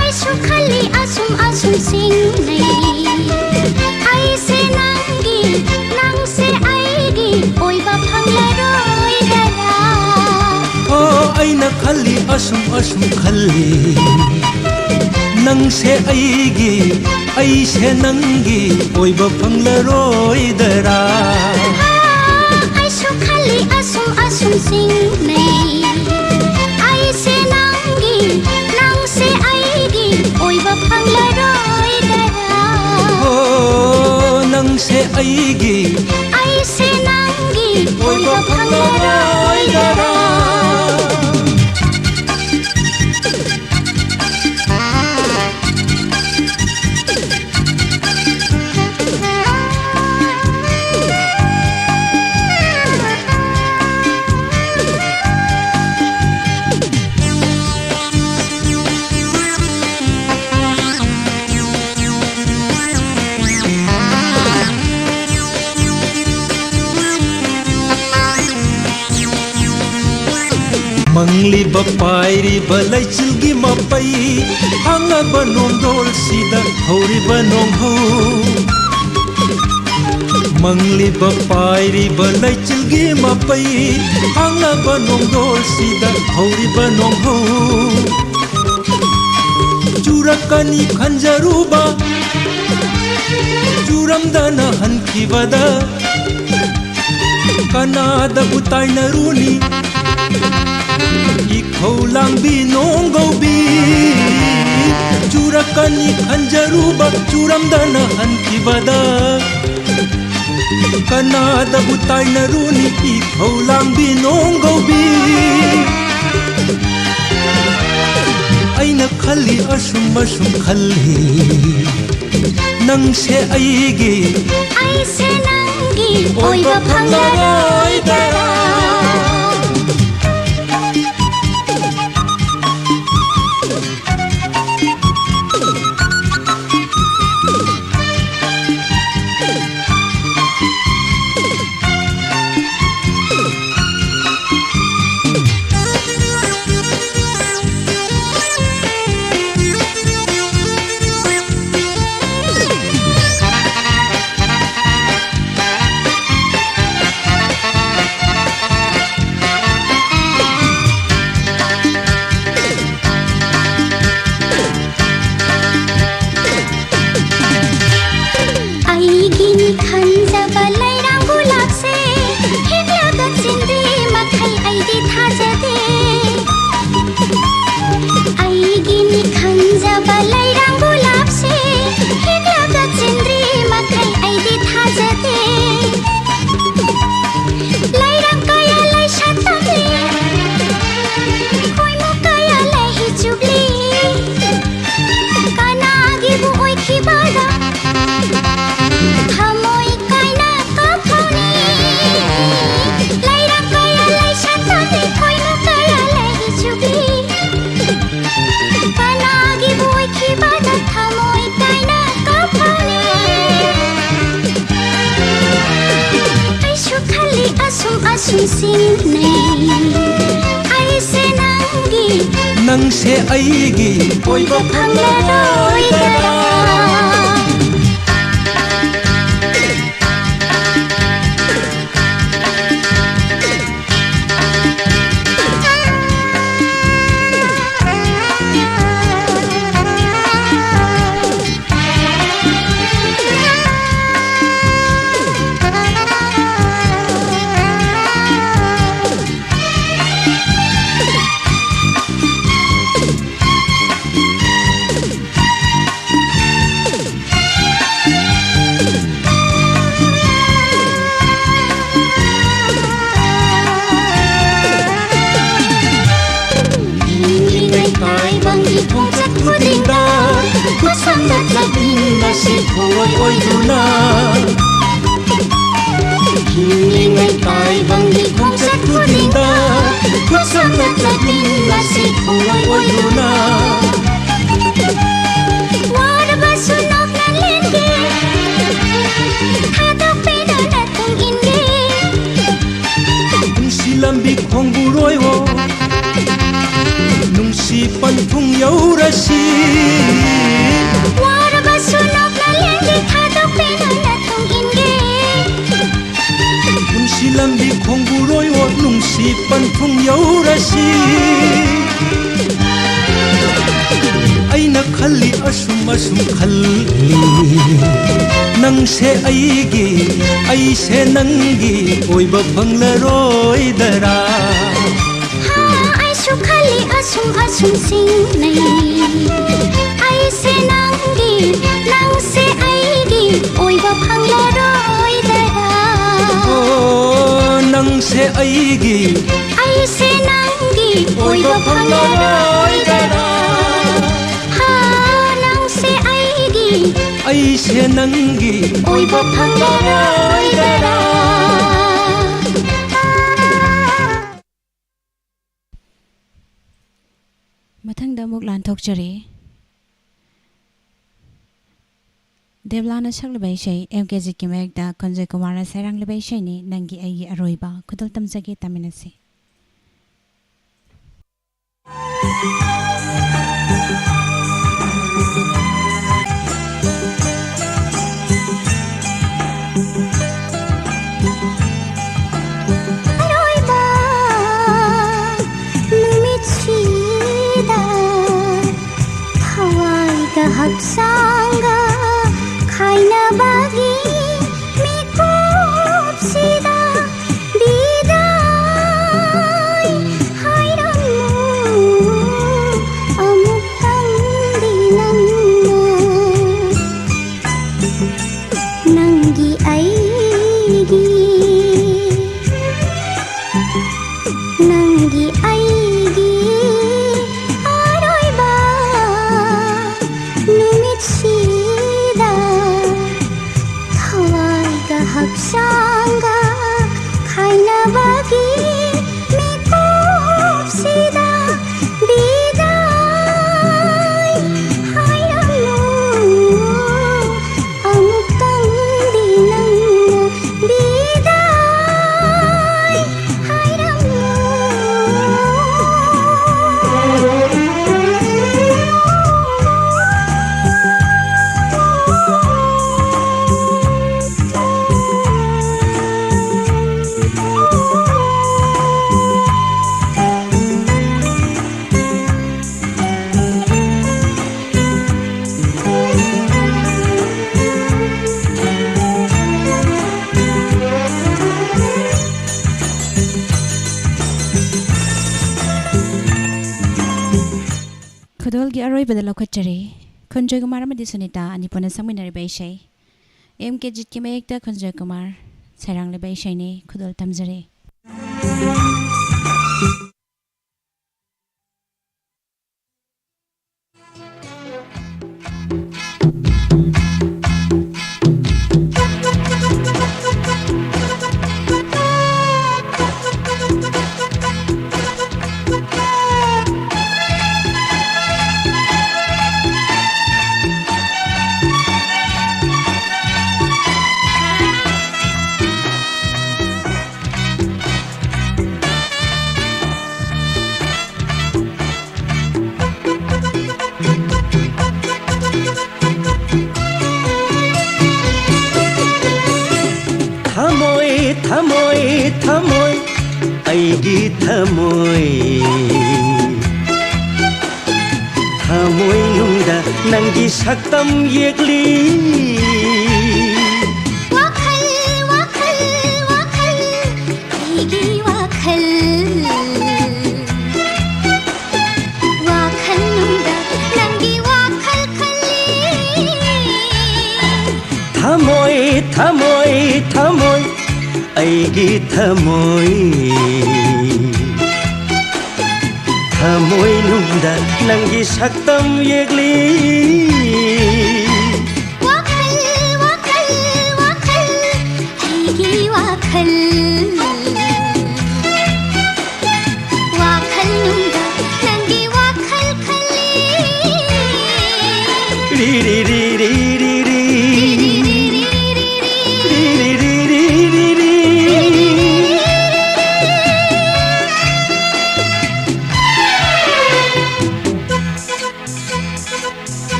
ꯑꯩꯁꯨ ꯈꯜꯂꯤ ꯑꯁꯨꯝ ꯑꯁꯨꯝ ꯆꯤꯡꯅꯩ, ꯑꯩꯁꯦ ꯅꯪꯒꯤ, ꯅꯪꯁꯦ ꯑꯩꯒꯤ ꯑꯣꯏꯕ ꯐꯪꯂꯔꯣꯏꯗꯔꯥ? ꯑꯣ, ꯑꯩꯅ ꯈꯜꯂꯤ ꯑꯁꯨꯝ ꯑꯁꯨꯝ ꯈꯜꯂꯤ, ꯅꯪꯁꯦ ꯑꯩꯒꯤ, ꯑꯩꯁꯦ ꯅꯪꯒꯤ ꯑꯣꯏꯕ ꯐꯪꯂꯔꯣꯏꯗꯔꯥ? ꯑꯩꯁꯨ ꯈꯜꯂꯤ ꯑꯁꯨꯝ ꯑꯁꯨꯝ ꯆꯤꯡꯅꯩ, ꯑꯩꯁꯦ ꯅꯪꯒꯤ, ꯅꯪꯁꯦ ꯑꯩꯒꯤ ꯑꯣꯏꯕ ꯐꯪꯂꯔꯣꯏꯗꯔꯥ? ꯑꯣ, ꯅꯪꯁꯦ ꯑꯩꯒꯤ, ꯑꯩꯁꯦ ꯅꯪꯒꯤ ꯑꯣꯏꯕ ꯐꯪꯂꯔꯣꯏꯗꯔꯥ? ꯃꯪꯂꯤꯕ ꯄꯥꯏꯔꯤꯕ ꯂꯩꯆꯤꯜꯒꯤ ꯃꯄꯩ, ꯍꯥꯡꯂꯕ ꯅꯣꯡꯗꯣꯜꯁꯤꯗ ꯍꯧꯔꯤꯕ ꯅꯣꯡꯍꯧ꯫ ꯃꯪꯂꯤꯕ ꯄꯥꯏꯔꯤꯕ ꯂꯩꯆꯤꯜꯒꯤ ꯃꯄꯩ, ꯍꯥꯡꯂꯕ ꯅꯣꯡꯗꯣꯜꯁꯤꯗ ꯍꯧꯔꯤꯕ ꯅꯣꯡꯍꯧ꯫ ꯆꯨꯔꯛꯀꯅꯤ ꯈꯟꯖꯔꯨꯕ ꯆꯨꯔꯝꯗꯅ ꯍꯟꯈꯤꯕꯗ ꯀꯅꯥꯗꯕꯨ ꯇꯥꯏꯅꯔꯨꯅꯤ? ꯏꯈꯧ ꯂꯥꯡꯕꯤ ꯅꯣꯡꯒꯧꯕꯤ, ꯆꯨꯔꯛꯀꯅꯤ ꯈꯟꯖꯔꯨꯕ ꯆꯨꯔꯝꯗꯅ ꯍꯟꯈꯤꯕꯗ ꯀꯅꯥꯗꯕꯨ ꯇꯥꯏꯅꯔꯨꯅꯤ? ꯏꯈꯧ ꯂꯥꯡꯕꯤ ꯅꯣꯡꯒꯧꯕꯤ꯫ ꯑꯩꯅ ꯈꯜꯂꯤ ꯑꯁꯨꯝ ꯑꯁꯨꯝ ꯈꯜꯂꯤ, ꯅꯪꯁꯦ ꯑꯩꯒꯤ ꯑꯩꯁꯦ ꯅꯪꯒꯤ ꯑꯣꯏꯕ ꯐꯪꯂꯔꯣꯏꯗꯔꯥ? ꯑꯩꯒꯤꯅꯤ ꯈꯟꯖꯕ ꯂꯩꯔꯥꯡ ꯒꯨꯂꯥꯞꯁꯦ ꯍꯦꯛꯂꯒ ꯆꯤꯟꯗ꯭ꯔꯤ ꯃꯈꯩ ꯑꯩꯗꯤ ꯊꯥꯖꯗꯦ꯫ ꯑꯩꯒꯤꯅꯤ ꯈꯟꯖꯕ ꯂꯩꯔꯥꯡ ꯒꯨꯂꯥꯞꯁꯦ ꯍꯦꯛꯂꯒ ꯆꯤꯟꯗ꯭ꯔꯤ ꯃꯈꯩ ꯑꯩꯗꯤ ꯊꯥꯖꯗꯦ꯫ ꯂꯩꯔꯥꯡ ꯀꯌꯥ ꯂꯩ ꯁꯥꯠꯇꯝꯂꯤ, ꯈꯣꯏꯃꯨ ꯀꯌꯥ ꯂꯩ ꯍꯤꯆꯨꯞꯂꯤ꯫ ꯀꯅꯥꯒꯤꯕꯨ ꯑꯣꯏꯈꯤꯕꯗ ꯊꯃꯣꯏ ꯀꯥꯏꯅ ꯀꯞꯐꯧꯅꯤ? ꯂꯩꯔꯥꯡ ꯀꯌꯥ ꯂꯩ ꯁꯥꯠꯇꯝꯂꯤ, ꯈꯣꯏꯃꯨ ꯀꯌꯥ ꯂꯩ ꯍꯤꯆꯨꯞꯂꯤ꯫ ꯀꯅꯥꯒꯤꯕꯨ ꯑꯣꯏꯈꯤꯕꯗ ꯊꯃꯣꯏ ꯀꯥꯏꯅ ꯀꯞꯐꯧꯅꯤ? ꯑꯩꯁꯨ ꯈꯜꯂꯤ ꯑꯁꯨꯝ ꯑꯁꯨꯝ ꯆꯤꯡꯅꯩ꯫ ꯑꯩꯁꯦ ꯅꯪꯒꯤ ꯅꯪꯁꯦ ꯑꯩꯒꯤ ꯑꯣꯏꯕ ꯐꯪꯂꯔꯣꯏꯗꯔꯥ? ꯈꯣꯡꯂꯣꯏ ꯑꯣꯏꯗꯨꯅ ꯍꯤꯡꯂꯤꯉꯩ ꯇꯥꯏꯕꯪꯒꯤ ꯈꯣꯡꯆꯠ ꯈꯨꯗꯤꯡꯗ ꯈꯨꯠꯁꯝꯅ ꯆꯠꯃꯤꯟꯅꯁꯤ ꯈꯣꯡꯂꯣꯏ ꯑꯣꯏꯗꯨꯅ꯫ ꯋꯥꯔꯕꯁꯨ ꯅꯣꯛꯅ ꯂꯦꯟꯒꯦ, ꯊꯥꯗꯣꯛꯄꯤꯗꯨꯅ ꯇꯨꯡ ꯏꯟꯒꯦ꯫ ꯄꯨꯟꯁꯤ ꯂꯝꯕꯤ ꯈꯣꯡꯕꯨꯔꯣꯏꯋꯣ, ꯅꯨꯡꯁꯤ ꯄꯟꯊꯨꯡ ꯌꯧꯔꯁꯤ꯫ ꯋꯥꯔꯕꯁꯨ ꯅꯣꯛꯅ ꯂꯦꯟꯒꯦ, ꯊꯥꯗꯣꯛꯄꯤꯗꯨꯅ ꯇꯨꯡ ꯏꯟꯒꯦ꯫ ꯄꯨꯟꯁꯤ ꯂꯝꯕꯤ ꯈꯣꯡꯕꯨꯔꯣꯏꯋꯣ, ꯅꯨꯡꯁꯤ ꯄꯟꯊꯨꯡ ꯌꯧꯔꯁꯤ꯫ ꯑꯩꯅ ꯈꯜꯂꯤ ꯑꯁꯨꯝ ꯑꯁꯨꯝ ꯈꯜꯂꯤ, ꯅꯪꯁꯦ ꯑꯩꯒꯤ, ꯑꯩꯁꯦ ꯅꯪꯒꯤ ꯑꯣꯏꯕ ꯐꯪꯂꯔꯣꯏꯗꯔꯥ? ꯍꯥ, ꯑꯩꯁꯨ ꯈꯜꯂꯤ ꯑꯁꯨꯝ ꯑꯁꯨꯝ ꯆꯤꯡꯅꯩ, ꯑꯩꯁꯦ ꯅꯪꯒꯤ, ꯅꯪꯁꯦ ꯑꯩꯒꯤ ꯑꯣꯏꯕ ꯐꯪꯂꯔꯣꯏꯗꯔꯥ? ꯑꯣ, ꯅꯪꯁꯦ ꯑꯩꯒꯤ, ꯑꯩꯁꯦ ꯅꯪꯒꯤ ꯑꯣꯏꯕ ꯐꯪꯂꯔꯣꯏꯗꯔꯥ? ꯍꯥ, ꯅꯪꯁꯦ ꯑꯩꯒꯤ, ꯑꯩꯁꯦ ꯅꯪꯒꯤ ꯑꯣꯏꯕ ꯐꯪꯂꯔꯣꯏꯗꯔꯥ? ꯃꯊꯪꯗ ꯑꯃꯨꯛ ꯂꯥꯟꯊꯣꯛꯆꯔꯤ꯫ ꯗꯦꯕꯂꯥꯅ ꯁꯛꯂꯕ ꯏꯁꯩ, ꯑꯦꯝ ꯀꯦ ꯖꯤꯠꯀꯤ ꯃꯥꯌꯦꯛꯇ ꯀꯟꯖꯣꯏ ꯀꯨꯃꯥꯔꯅ ꯁꯩꯔꯥꯡꯂꯕ ꯏꯁꯩꯅꯤ, ꯅꯪꯒꯤ ꯑꯩꯒꯤ ꯑꯔꯣꯏꯕ꯫ ꯈꯨꯗꯣꯜ ꯇꯝꯖꯒꯦ, ꯇꯥꯃꯤꯟꯅꯁꯤ꯫ ꯑꯔꯣꯏꯕ ꯅꯨꯃꯤꯠꯁꯤꯗ ꯊꯋꯥꯏꯒ ꯍꯛꯆꯥꯡꯒ ꯈꯥꯏꯅꯕꯒꯤ ꯃꯤꯀꯨꯞꯁꯤꯗ ꯕꯤꯗꯥꯏ ꯍꯥꯏꯔꯝꯃꯨ ꯑꯃꯨꯛꯇꯪꯗꯤ ꯅꯪꯅ꯫ ꯅꯪꯒꯤ ꯑꯩꯒꯤ, ꯅꯪꯒꯤ ꯑꯩꯒꯤ ꯑꯔꯣꯏꯕ ꯅꯨꯃꯤꯠ ꯁꯤꯗ ꯕꯤꯗꯥꯏ ꯍꯥꯏꯔꯝꯃꯨ, ꯑꯃꯨꯛꯇꯪꯗꯤ ꯅꯪꯅ ꯕꯤꯗꯥꯏ ꯍꯥꯏꯔꯝꯃꯨ꯫ ꯈꯨꯗꯣꯜꯒꯤ ꯑꯔꯣꯏꯕꯗ ꯂꯧꯈꯠꯆꯔꯤ꯫ ꯈꯨꯟꯖꯣꯏ ꯀꯨꯃꯥꯔ ꯑꯃꯗꯤ ꯁꯨꯅꯤꯇꯥ ꯑꯅꯤꯄꯨꯔꯅ ꯁꯛꯃꯤꯟꯅꯔꯤꯕ ꯏꯁꯩ꯫ ꯑꯦꯝ ꯀꯦ ꯖꯤꯠꯀꯤ ꯃꯌꯦꯛꯇ ꯈꯨꯟꯖꯣꯏ ꯀꯨꯃꯥꯔ ꯁꯩꯔꯥꯡꯂꯤꯕ ꯏꯁꯩꯅꯤ꯫ ꯈꯨꯗꯣꯜ ꯇꯝꯖꯔꯤ꯫ ꯊꯃꯣꯏ, ꯊꯃꯣꯏ, ꯊꯃꯣꯏ, ꯑꯩꯒꯤ ꯊꯃꯣꯏ꯫ ꯊꯃꯣꯏꯅꯨꯡꯗ ꯅꯪꯒꯤ ꯁꯛꯇꯝ ꯌꯦꯛꯂꯤ꯫ ꯋꯥꯈꯜ, ꯋꯥꯈꯜ, ꯋꯥꯈꯜ, ꯑꯩꯒꯤ ꯋꯥꯈꯜ꯫ ꯋꯥꯈꯜꯅꯨꯡꯗ ꯅꯪꯒꯤ ꯋꯥꯈꯜ ꯈꯜꯂꯤ꯫ ꯊꯃꯣꯏ, ꯊꯃꯣꯏ, ꯊꯃꯣꯏ, ꯑꯩꯒꯤ ꯊꯃꯣꯏ꯫ ꯊꯃꯣꯏꯅꯨꯡꯗ ꯅꯪꯒꯤ ꯁꯛꯇꯝ ꯌꯦꯛꯂꯤ꯫ ꯋꯥꯈꯜ, ꯋꯥꯈꯜ, ꯋꯥꯈꯜ, ꯑꯩꯒꯤ ꯋꯥꯈꯜ꯫ ꯋꯥꯈꯜ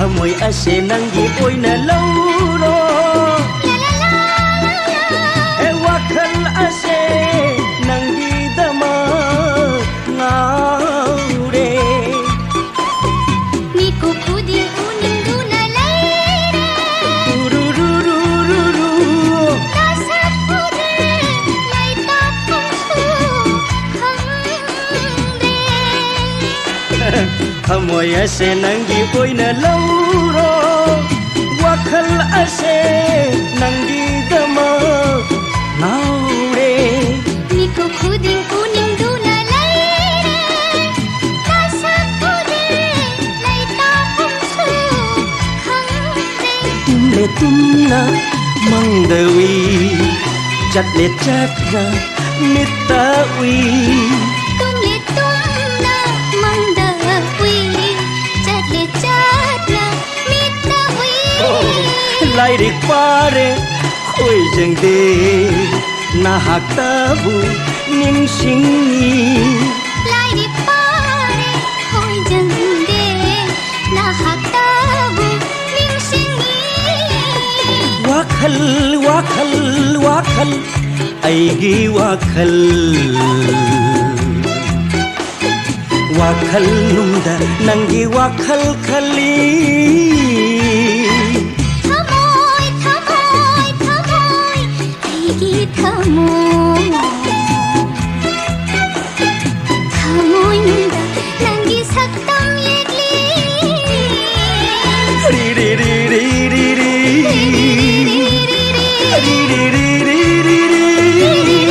ꯊꯃꯣꯏ ꯑꯁꯦ ꯅꯪꯒꯤ ꯑꯣꯏꯅ ꯂꯧꯔꯣ꯫ ꯍꯦ ꯋꯥꯈꯜ ꯑꯁꯦ ꯅꯪꯒꯤꯗꯃꯛ ꯉꯥꯎꯔꯦ꯫ ꯃꯤꯀꯨꯞ ꯈꯨꯗꯤꯡ ꯎꯅꯤꯡꯗꯨꯅ ꯂꯩꯔꯦ꯫ ꯎꯔꯨꯔꯨꯔꯨꯔꯨꯔꯨ꯫ ꯅꯁꯛ ꯎꯗ꯭ꯔꯦ, ꯂꯩꯇꯥꯐꯝꯁꯨ ꯈꯪꯗ꯭ꯔꯦ꯫ ꯊꯃꯣꯏ ꯑꯁꯦ ꯅꯪꯒꯤ ꯑꯣꯏꯅ ꯂꯧꯔꯣ꯫ ꯋꯥꯈꯜ ꯑꯁꯦ ꯅꯪꯒꯤꯗꯃꯛ ꯉꯥꯎꯔꯦ꯫ ꯃꯤꯀꯨꯞ ꯈꯨꯗꯤꯡ ꯎꯅꯤꯡꯗꯨꯅ ꯂꯩꯔꯦ꯫ ꯅꯁꯛ ꯎꯗꯦ, ꯂꯩꯇꯥꯐꯝꯁꯨ ꯈꯪꯗꯦ꯫ ꯇꯨꯝꯂꯦ ꯇꯨꯝꯅ ꯃꯪꯗ ꯎꯏ, ꯆꯠꯂꯦ ꯆꯠꯅ ꯃꯤꯠꯇ ꯎꯏ꯫ ꯇꯨꯝꯂꯦ ꯇꯨꯝꯅ ꯃꯪꯗ ꯎꯏ, ꯆꯠꯂꯦ ꯆꯠꯅ ꯃꯤꯠꯇ ꯎꯏ꯫ ꯂꯥꯏꯔꯤꯛ ꯄꯥꯔꯦ ꯈꯣꯏꯖꯪꯗꯦ, ꯅꯍꯥꯛꯇꯕꯨ ꯅꯤꯡꯁꯤꯡꯉꯤ꯫ ꯂꯥꯏꯔꯤꯛ ꯄꯥꯔꯦ ꯈꯣꯏꯖꯪꯗꯦ, ꯅꯍꯥꯛꯇꯕꯨ ꯅꯤꯡꯁꯤꯡꯉꯤ꯫ ꯋꯥꯈꯜ, ꯋꯥꯈꯜ, ꯋꯥꯈꯜ, ꯑꯩꯒꯤ ꯋꯥꯈꯜ꯫ ꯋꯥꯈꯜ ꯅꯨꯡꯗ ꯅꯪꯒꯤ ꯋꯥꯈꯜ ꯈꯜꯂꯤ꯫ ꯊꯃꯣꯏ, ꯊꯃꯣꯏ, ꯊꯃꯣꯏ, ꯑꯩꯒꯤ ꯊꯃꯣꯏ꯫ ꯊꯃꯣꯏ ꯅꯨꯡꯗ ꯅꯪꯒꯤ ꯁꯛꯇꯝ ꯌꯦꯛꯂꯤ꯫ ꯔꯤ ꯔꯤ ꯔꯤ ꯔꯤ ꯔꯤ ꯔꯤ꯫ ꯔꯤ ꯔꯤ ꯔꯤ ꯔꯤ ꯔꯤ꯫ ꯔꯤ ꯔꯤ ꯔꯤ ꯔꯤ ꯔꯤ꯫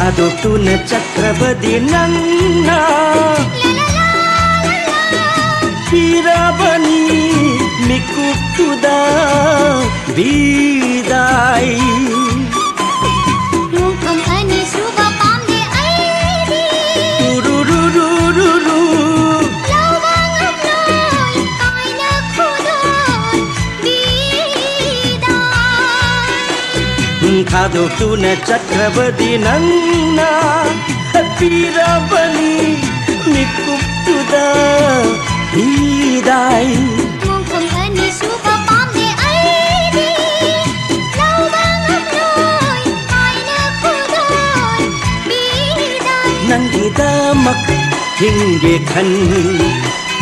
ꯊꯥꯗꯣꯛꯇꯨꯅ ꯆꯠꯈ꯭ꯔꯕꯗꯤ ꯅꯪꯅ ꯄꯤꯔꯕꯅꯤ ꯃꯤꯀꯨꯞꯇꯨꯗ ꯕꯤꯗꯥꯏ꯫ ꯃꯣꯡꯐꯝ ꯑꯅꯤ ꯁꯨꯕ ꯄꯥꯝꯗꯦ ꯑꯩꯗꯤ ꯇꯨꯔꯨꯔꯨꯔꯨꯔꯨꯔꯨ ꯂꯧꯕ ꯉꯝꯂꯣꯏ ꯀꯥꯏꯅ ꯈꯨꯗꯣꯟꯕꯤꯗꯥꯏ꯫ ꯊꯥꯗꯣꯛꯇꯨꯅ ꯆꯠꯈ꯭ꯔꯕꯗꯤ ꯅꯪꯅ ꯄꯤꯔꯕꯅꯤ ꯃꯤꯀꯨꯞꯇꯨꯗ ꯕꯤꯗꯥꯏ꯫ ꯃꯣꯡꯐꯝ ꯑꯅꯤ ꯁꯨꯕ ꯄꯥꯝꯗꯦ ꯑꯩꯗꯤ ꯂꯧꯕ ꯉꯝꯂꯣꯏ ꯀꯥꯏꯅ ꯈꯨꯗꯣꯟꯕꯤꯗꯥꯏ꯫ ꯅꯪꯒꯤꯗꯃꯛ ꯍꯤꯡꯒꯦ ꯈꯟ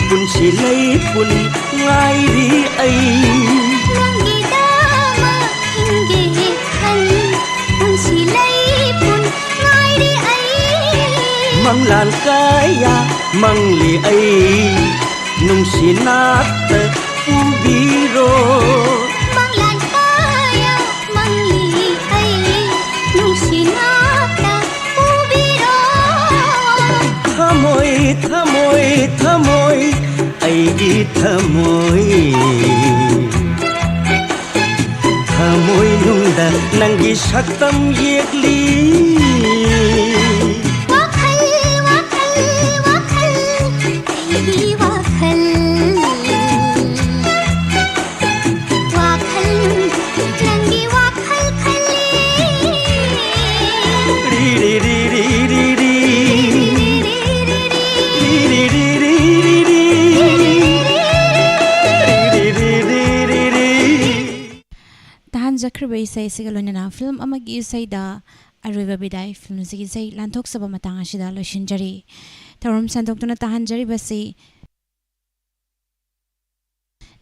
ꯄꯨꯟꯁꯤ ꯂꯩꯄꯨꯟ ꯉꯥꯏꯔꯤ ꯑꯩ꯫ ꯅꯪꯒꯤꯗꯃꯛ ꯍꯤꯡꯒꯦ ꯈꯟ ꯄꯨꯟꯁꯤ ꯂꯩꯄꯨꯟ ꯉꯥꯏꯔꯤ ꯑꯩ꯫ ꯃꯪꯂꯥꯟ ꯀꯌꯥ ꯃꯪꯂꯤ ꯑꯩ ꯅꯨꯡꯁꯤ ꯅꯥꯛꯇ ꯄꯨꯕꯤꯔꯣ꯫ ꯃꯪꯂꯥꯟ ꯀꯌꯥ ꯃꯪꯂꯤ ꯑꯩ ꯅꯨꯡꯁꯤ ꯅꯥꯛꯇ ꯄꯨꯕꯤꯔꯣ꯫ ꯊꯃꯣꯏ ꯊꯃꯣꯏ ꯊꯃꯣꯏ ꯑꯩꯒꯤ ꯊꯃꯣꯏ ꯊꯃꯣꯏꯅꯨꯡꯗ ꯅꯪꯒꯤ ꯁꯛꯇꯝ ꯌꯦꯛꯂꯤ꯫ ꯋꯥꯈꯜ ꯋꯥꯈꯜ ꯋꯥꯈꯜ ꯑꯩꯒꯤ ꯋꯥꯈꯜ ꯋꯥꯈꯜ ꯅꯪꯒꯤ ꯋꯥꯈꯜ ꯈꯜꯂꯤ꯫ ꯇꯥꯍꯟꯖꯈ꯭ꯔꯤꯕ ꯏꯁꯩ ꯑꯁꯤꯒ ꯂꯣꯏꯅꯅ ꯐꯤꯂꯝ ꯑꯃꯒꯤ ꯏꯁꯩꯗ ꯑꯔꯣꯏꯕ ꯕꯤꯗꯥꯏ ꯐꯤꯂꯝꯁꯤꯒꯤ ꯏꯁꯩ ꯂꯥꯟꯊꯣꯛꯆꯕ ꯃꯇꯥꯡ ꯑꯁꯤꯗ ꯂꯣꯏꯁꯤꯟꯖꯔꯤ꯫ ꯊꯧꯔꯝ ꯁꯟꯗꯣꯛꯇꯨꯅ ꯇꯥꯍꯟꯖꯔꯤꯕꯁꯤ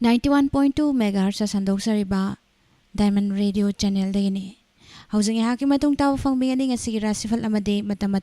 ninety one point two megahertz ꯁꯟꯗꯣꯛꯆꯔꯤꯕ Diamond Radio channelꯗꯒꯤꯅꯤ꯫ ꯍꯧꯖꯤꯛ ꯉꯥꯏꯍꯥꯛꯀꯤ ꯃꯇꯨꯡ ꯇꯥꯕ ꯐꯪꯕꯤꯒꯅꯤ ꯉꯁꯤꯒꯤ ꯔꯥꯁꯤꯐꯜ ꯑꯃꯗꯤ ꯃꯇꯝ ꯃꯇꯝ